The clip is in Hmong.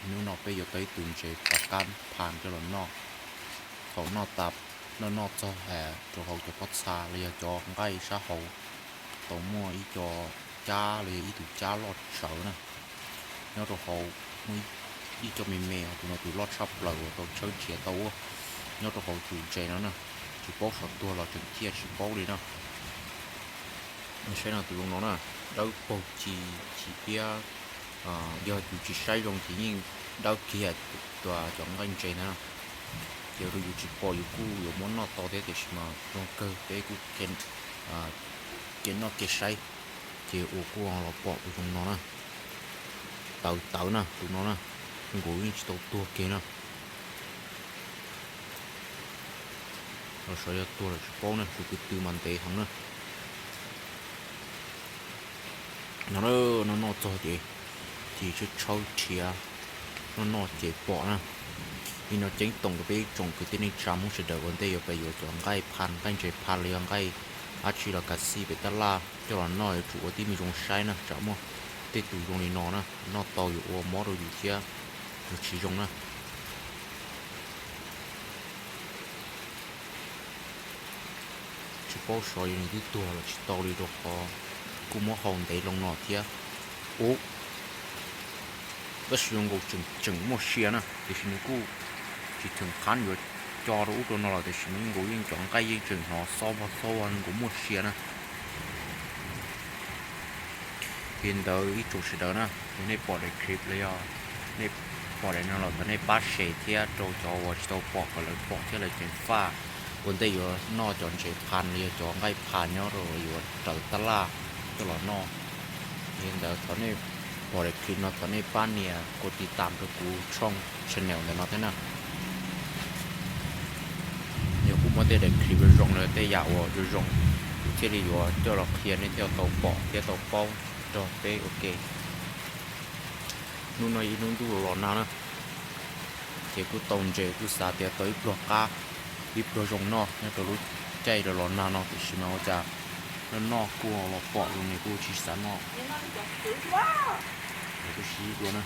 Hnub no peb yuav tau ib tug ntses pas kab phas coj los noj. Thaum noj tas, noj noj txog has rau hauv cov pob txha los yog cov nqaij sab hauv, tau muaj ib co cab los yog ib tug cab loj tsawv na. Nyob rau hauv muaj ib co me me, tus no tus loj tshaj plaws uas tau tshawb nrhiav tau ua nyob rau hauv tus ntses no na. Tsis paub xyov tuag los tseem ciaj tsis paub li na. Saib no tus zoo no na, dawb paug ci ci thiab. Yog yus tsis saib zoo ces yeej dawb kiag cov nqaij ntses ntawd na. Ces yus tsis pom yus kuj yuav muab noj tau thiab, tiam sis mas zoo kawg peb kuj cia noj cia saib. Ces ua kuj los pom tus zoo no na, tawv tawv na tus no na, nkaus yeej tsis tau tuag kiag na. Los xyov yog tuag los tsis paub na, tus kwv tw mas ntev heev na. No, noj noj txog ces cia tshawb nrhiav, noj noj ces pom na. Li no ceeb toom rau peb ib tsoom kwv tij neej tsa Hmoob sawv daws ua ntej yuav pem yuav cov nqaij phas, nqaij ntses phas los yog nqaij dab tsi los kav xij pem tab laj coj los noj yuav tsum ua tib me zoo saib na, tsam muaj tej tus zoo li no na, noj tau yuav ua mob rau yus thiab, yus tsis zoo na. Tsis paub xyov yog nws twb tuag los tsis tau li rau qhov kuj muab hau ntev loo no thiab. Ub, tab sis zoo nkaus tseem muaj sia na, tiam sis nws kuj tsis tseem qhab yuav co rau ub rau no los tiam sis mas zoo nkaus yeej cov nqaij yeej tseem hnov xob vog xob vog, zoo nkaus muaj sia na. Li ntawd ib tsoom sawv daws na, yog nej pom daim clip los yog nej pom daim no los thov nej pab share thiab rau cov uas tsis tau pom kom lawv pom thiab lawv ceev faj ua ntej yuav noj cov ntses phas los yog cov nqaij phas nyob rau yuav raws tab laj coj los noj. Li ntawd thov nej pom daim clip no thov nej pab nias kos tiv tam rau kuv tshooj channel ntawm no thiab na. Yog kuv muab tej daim clip zoo zoo los tej yam uas zoo zoo, kuv thiaj li yuav coj los qhia nej thiaj tau pom thiab tau paub nrog peb ua ke. Hnub no ib hnub ntuj los los nag na, ces kuj tau ntses kuj xav tias tau ib pluag qab, ib pluag zoo noj nyob rau lub caij los los nag no, tiam sis mas ua cas noj noj kuj los pom zoo nws kuj tsis xav noj. Kuj sib dua na.